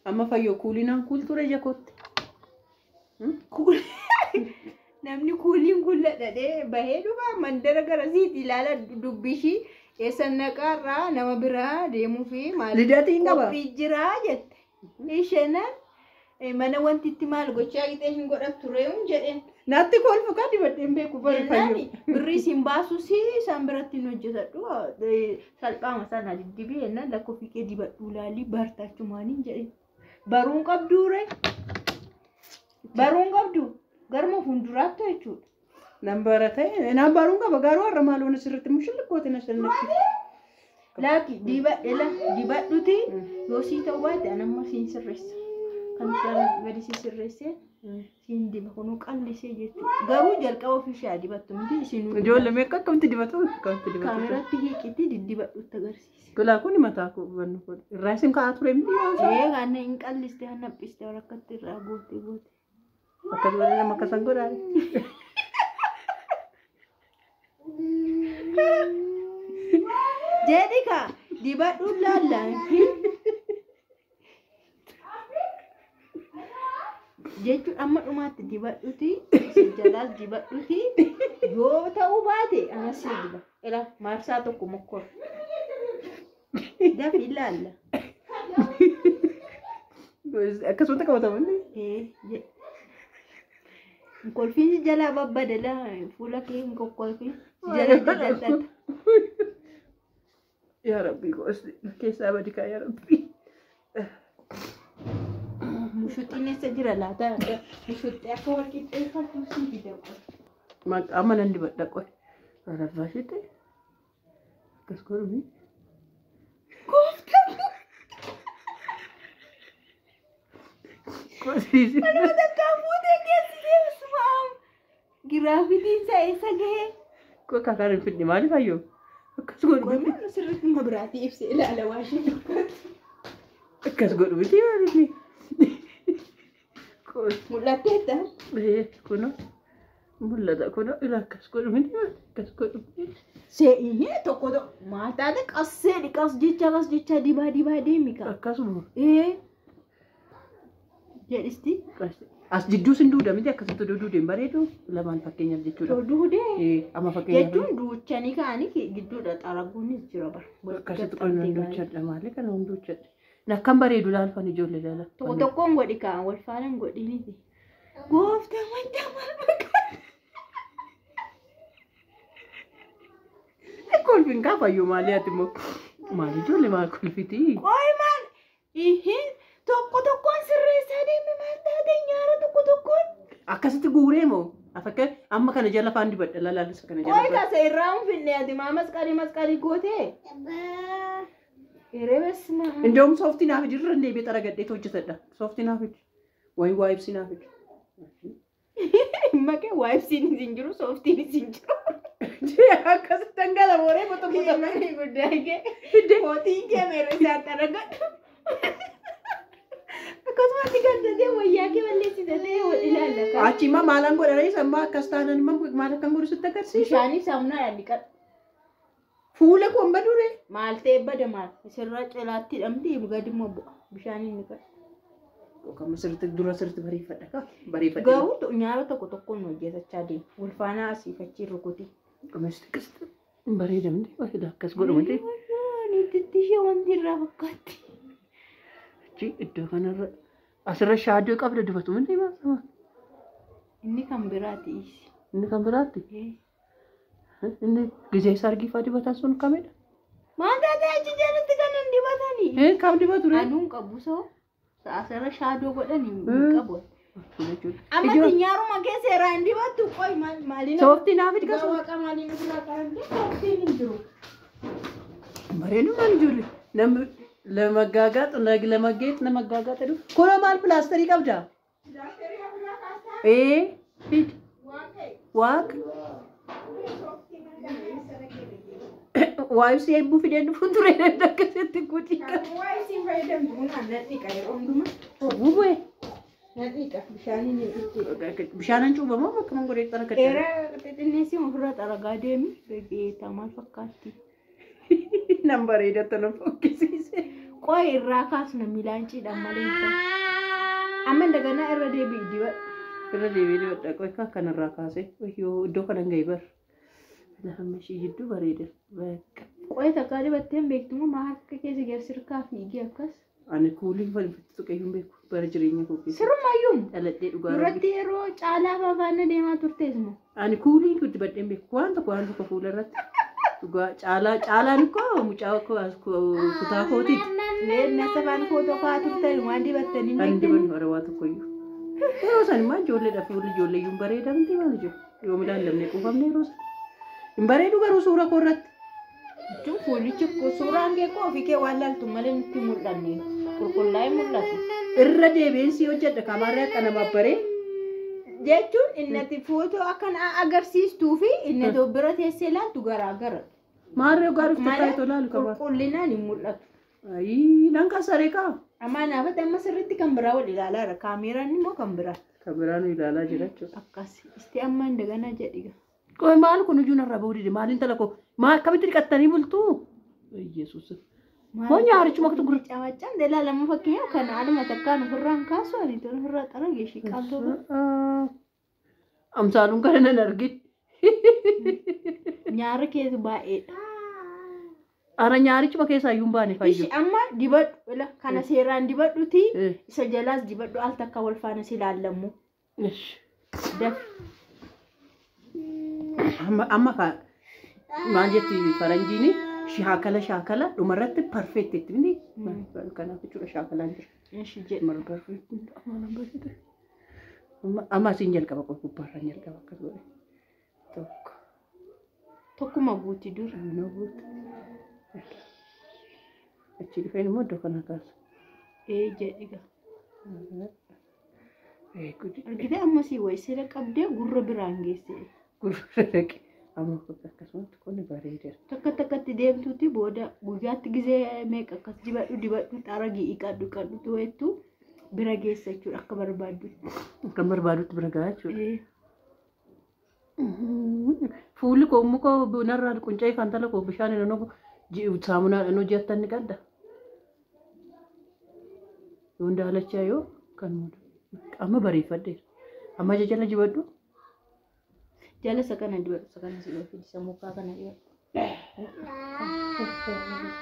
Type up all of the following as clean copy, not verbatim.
Amma fayyoo kuulinaan kuul ture ija kootti. Namni kuuliin kulla dhadhee bahee dhufa mandara garasiiti ilaala dubbishii eessa naqaarraa nama biraa deemuu fi maal Lidatiin qaba. qophii jiraa jette. Isheenaan mana wanti itti maal gochaa qixee hin godhattu ree'uun jedheen. Naatti kolfu kan dibadheen beeku bari Jennaan fayyoo. birrii siin baasus isaan biratti hin hojjetadhu salphaama sana diddibii jennaan lakkoofii kee dibadhu laalii bartaachumaaniin jedheen. Baruun qabduu ree? Baruun qabdu garuma fuulduraatti jechuudha. Nan barate nan baruun qaba garuu har'a maaloon sirriitti mushillikkooti na sirriitti. Laaki dibadhuti yoo sii ta'uu baate an amma siin sirreessa. Kan gara gadi si sirreessee siin diba kunuu qallisee jechuudha. Garuu jalqaba ofii ishee dibattu miti isin Ijoollee meeqa akkamitti dibatu akkamitti dibatu. Kaameratti hiiqitti diddibadhutti agarsiise. Golaa kun mataa koo hubannu kun irraa isin ka'aa ture miti yoo isaa. Ee kan hin qalliste han haphiste rakkatti irraa goote goote. Akkasuma nama akkasan godhaa. Jedhi ka dibadhuun laallaan. Jechuun amma dhumaatti dibadhuti jalaas dibadhuti yoo ta'uu baate anas si diba. Ila maarsaa tokko mokkor. Dafi ilaalla. Akkasumatti qabatamanni. Ee kolfiin si jalaa babbadala fuula kee hin kokkolfiin si jala jajallata. Yaa Rabbii gosti keessaa badi kaa yaa Rabbii. Mushuxiin eessa jira laata? Mushuxii akka wal qixxeeffatu si fida. Amma nan dibadha qoy. Rabbaa shitte akkas godhumi. Gooftaan Qosiisi. Anuma takkaan fuutee geessisee bisumaam. Giraafitiin isaa eessa gahee? Koo kakaan hin fidne maaliif hayyoo? Akkas godhu miti. Qonnaan sirriitti mabiraatii ibsee ilaala waa ishee fakkaatu. Akkas godhu miti maaliif? Mul'atteetta? Kunoo mul'ata kunoo ila akkas godhu miti akkas godhu miti. See'ee tokko tokko maal taate qassee dhiqas jecha qas jecha dibaa dibaa deemi kaa. Akkasuma. Ee jedhisti. As jidduu sin duuda miti akkasitti duudeen bareedu lamaan fakkeenyaaf jechuudha. Duudee. Amma fakkeenyaaf. Jechuun duuchanii ka'anii gidduudha xaraguunis jira bara. Akkasitti qonnaan duuchadha maali kana hundi duuchadha. Nakkan bareedu laalfan ijoollee laala. Tokko tokkoon godhi kaa wal faana hin godhiniti. Gooftaa madda maal maqaa. Kolfiin kaafayyuu maali ati immoo maali ijoollee maal kolfitii? Qoy maal? Tokko tokkoon sirreessaa deeme maal taate nyaara tokko tokkoon. Akkasitti guuree moo? Afakka amma kana jala faan dibadha lalaalisa kana jala. Qoy kaasa irraa hin finne ati maa masqalii masqalii gootee? Ereebes maa. Indoom sooftii naaf jirra hin deebi'ee xaragadheetu hojjetadha. Sooftii naaf hojii. Wayi waa ibsi naaf hojii. Maqee waa ibsiin isin jiru sooftiin isin jiru. Akkasitti dhangala'oo waree qoto qoto. Manni guddaa kee kootiin kee meeroo isaan xaragadhu. Akkasumatti gaddatee wayyaa kee balleessitee wal ilaalla. Achi immoo maalaan godhanii sammaa akkas taanan immoo maal akkan godhu sitti agarsiisa. Bishaanii saamunaa dhiqadhu. Fuula koo hin badure. Maal ta'e bada maal isirraa celaatti hidhamtee gadi immoo bu'a bishaaniin dhiqadhu. Yookaan sirriitti dura sirriitti bareeffadha kaa bareeffadha. Garuu nyaara tokko tokkoon hojjetachaa deema. Wal faana asii fi achi rukuti. Kunis akkasitti bareedamte bareeda akkas godhu miti. Niititti ishee wanti irraa fakkaatti. Achi iddoo kanarra asirra shaadoo qabda dibatu miti maasama. Inni kan biraati. Inni kan biraatti. Inni gizee sargii fa'aa dibatan sun kamidha? Maal taatee achi jalatti kan hin dibatanii? Kam dibatu ree? Aduun qabu soo asirra shaadoo godhan hin qabu. Amma nyaaruma keessa irraa hin dibattu qoy maaliin? Sooftii naaf hidha sooftii. Waaqa maaliin ofirraa qaramtee sooftiin hin jiru. Bareedumaan ijoollee namni ለመጋጋጥ ለመጌጥ ለመጋጋጥ ነው። ኮሎ ማል ፕላስተር ይቀብዳ ሂድ ዋክ ዋይብስ የቡ ፊደን ፉንቱሬ ደከሰት ጉዲ ውዌ bishaan cuubamoo bakka mangodee xaragadhe. Era xixinneessi ofirraa xaragaa deemi beektaa maal fakkaatti? Nan bareedata na fokkisiise. Qoy irraa kaasna milaanciidhaan malee hin ta'u. Amma indaganaa irra deebi'i dibadhu. Irra deebi'ee dibadha. Qoy akka kanarraa kaasee yoo iddoo kanan ga'e bar. Lafa ishii jidduu bareeda. Bakka. Qoy takkaa dibattee hin beektu moo maa harka keessa gara sirkaa fiigee akkas? Ani kuuliin falfatti tuqee hin beeku bara jireenya koo keessa. Sirumayyuu Dhaladhee dhugaa rabbi. duratti yeroo caalaa faafaana deemaa turtees moo? Ani kuuliin dibadhee hin beeku. Waan tokko waan tokko fuula irratti. Dhugaa caalaa caalaan koo mucaa koo as kutaa kootiiti. Nasa faana footoo ka'aa turtan waan dibattanii hin Ani beektanii? dibannu hara waa tokko iyyuu. Yeroo san immoo ijoolleedha fuulli ijoollee iyyuu hin bareedamti maal jiru. Yoom ilaallamne quufamne yeroo san. Hin bareedu garuu suura koo irratti. Jechuun fuulichi suuraan kee koo ofii kee waan laaltu malee nutti hin mul'anne. Qulqullaa'ee mul'atu. Irra deebiin si hojjedha kamaarree akka namaaf baree. Jechuun inni ati footoo akkana agarsiistuu fi inni ati of bira teessee ilaaltu garaagara. Maarree ogaa dhufte Malee taa'ee tolaalu qaba. qulqullinaan hin mul'atu. Ayii nan kasaree kaa. Amma naafatti amma sirriitti kan biraa wal ilaalaa jira. Kaameeraan immoo kan biraa. Kan biraa nu ilaalaa jira jechuudha. Akkas. Isti amma indaganaa jedhi. Qoy maal kun iyyuu narraa bahuu dide maaliin tala koo maal akkamitti dhiqattanii bultuu? Yesuus. Moo nyaarichuma akka gurra. Cawacaan ilaalamu fakkeenyaaf kana aluma takkaan ofirraan kaasu ani tola ofirraa xarage ishee qabdoo. Amsaaluun kana nan argin. Nyaara keetu baay'eedha. Ara nyaarichuma keessaa iyyuu hin baane fayyu. Ishi amma dibadhu ila kana seeraan dibadhuti isa jalaas dibadhu al takka wal faana si ilaallamu. Daf Amma amma ka maal jetti faranjiini shaakala shaakala dhumarratti perfect itti miti. Kanaaf jechuudha shaakalaan jira. ishi jedhu. Dhumarra perfect amma nan barsiise. Amma amma asiin jalqaba qofa gubbaarraan jalqaba akkas godhe. Tokko. Tokkuma guuti dura. Nama guutu. Achi dhufeen immoo iddoo kana kaasa. Ee jedhi gaa. Ee gudi. Argitee amma si wayi seera qabdee gurra biraan geesse. Gurra dhaqe. Amma akkasumatti qonni bareedeera. Takka takkatti deemtuuti booda guyyaatti gizee meeqa akkas dibadhu dibadhu xaragii dhiqadhu dhiqadhu wayittu bira geessa jechuudha akka barbaaddutti. Kan barbaadutti bira gahaa jechuudha. Ee. Fuulli koo muka bunarraa qunca'ee kan tala koo bishaan hin ogu saamunaadhaan hojjettan ni qadda. Yoon daalachaa yoo kan muudu. Amma bareeffadheera. Amma jala jibadhu. Jala isa kana dibadhu isa kana si dhoofidi isa mukaa kana dibadhu.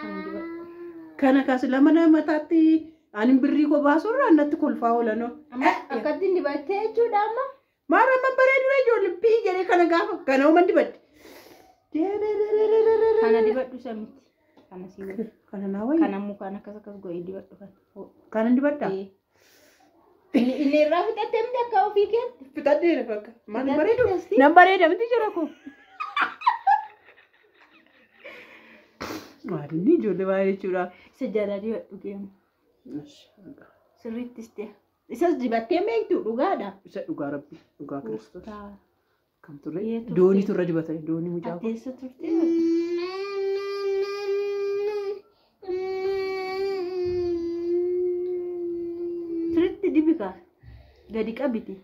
Kana dibadhu. Kana kaas lama mataatti ani birrii koo baasurraa natti kolfaa oolanoo. Amma akkatti dibattee jechuudha amma. Maara amma bareedudha ijoollee pii jedhee kana gaafa kana uuman dibadde. Kana dibadhu isa miti. Kana si godhu. Kana naa wayya. Kana mukaan akkas akkas godhee dibadhu kana. Kana dibaddaa? Ee. Inni irraa fixattee miti akka ofii keetti. Fixadheera bakka. Maal bareedu? Fixattee Nan bareeda miti jira koo. Maalinni ijoollee baay'ee jechuudha. Isa jala dibadhu geemu. Sirriittis ta'e. Isas dibattee beektu dhugaadha. Isa dhugaa rabbi dhugaa kiristoos kan turre Ee, turte. doonii turre dibatan doonii mucaa koo. Atteessa turte. Sirriitti dibi kaa. Gadi qabiti.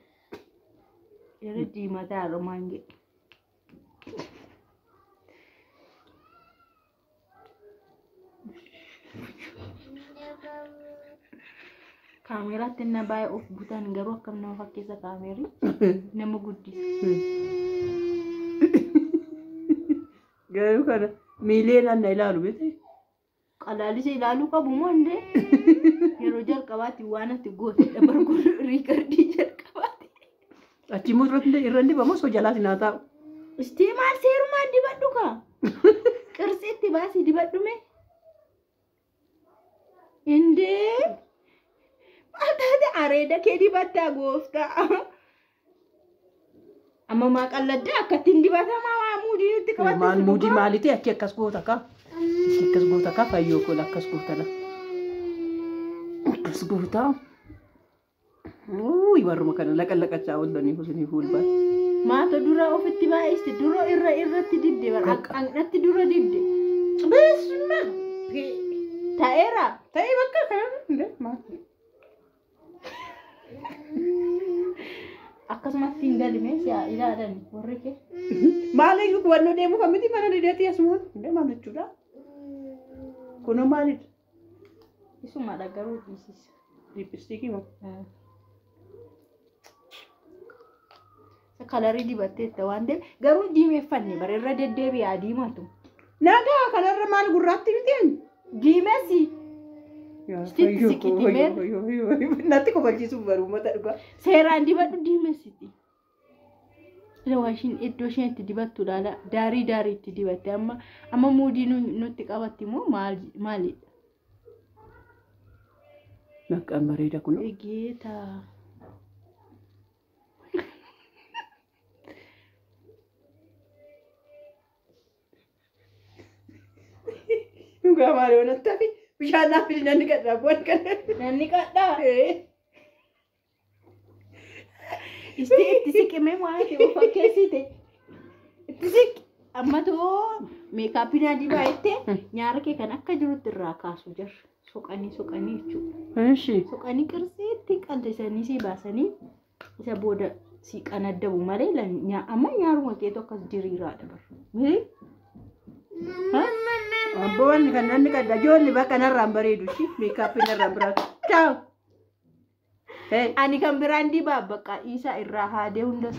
Yeroo diimataa romaan jedhu. Kaameraatti na baay'ee of butan garuu akkam nama fakkeessa kaameerri nama guddisa. Garuu kana miileen na ilaalu beekte. Qalaalisa ilaaluu qabu moo hundee yeroo jalqabaatti waan ati goote dabarguun riikardii jalqabaatti. Achi immoo irratti irra dibamu osoo jalaas naa taa'u. Istii maal seerumaan dibadhu kaa? Qirsi itti baasii dibadhu mee? Indee maal taate areeda kee dibattaa gooftaa. Amma maa qalladdaa akkattiin dibatamaa waa muudii nutti qabatte. Maal muudii maaliiti achi akkas goota kaa? Achi akkas goota kaa fayyoo koo akkas goota la. Akkas goota. Uuyi warruma kana laqa laqachaa oolanii hosinii fuulbaa. Maata dura ofitti baay'iste dura irra irratti dibde bara dhaqnatti dura dibde. Bisma. Ta'eera. Ta'ee bakka kana maal? Akkasumatti hin galime si'a ilaalan warri kee. Maaliyyuu hubannoo deemuu kan miti mana lideetii asumaan hundee maal jechuudha? Kunoo maalidha? Isumadha garuu dhiisisa. Liippistiikii moo? Isa kalarii dibatteetta waan ta'eef garuu diimeeffanne bara irra deddeebi'aa diimatu. Nagaa kanarra maal gurraatti miteen? Diimessi. Sitti siqiti mee? Natti kofalchiisuuf baruu mata dhugaa. Seeraan dibadhu diimessiti. Waa ishiin iddoo isheen itti dibattu ilaala. Daarii daarii itti dibatte amma amma muudii nutti qabatti moo maalidha? Maqaan bareeda kun. Egeeta. Dhugaa maal yoo natti hafi bishaan naaf fidi nanni qadhaa bu'an kana. Nanni qadhaa. Isti itti siqimee waan ta'e of fakkeessite. Itti siqi. Amma too meekaappii naa dibaa jettee nyaara kee kan akka jirutti irraa kaasu jirra. Soqanii soqanii jechuudha. Eshi. Soqanii qirsiitti qal'isanii si baasanii isa booda si qanaddabu malee amma nyaaruma keetu akkas diriiraadha bara. Miri? Abboo wanni kan nanni qadhaa ijoolli bakka narraan bareedu ishii meekaappii narraan biraatu. Chaaw. Ani kan biraan dibaa bakka isaa irraa haadee hunda.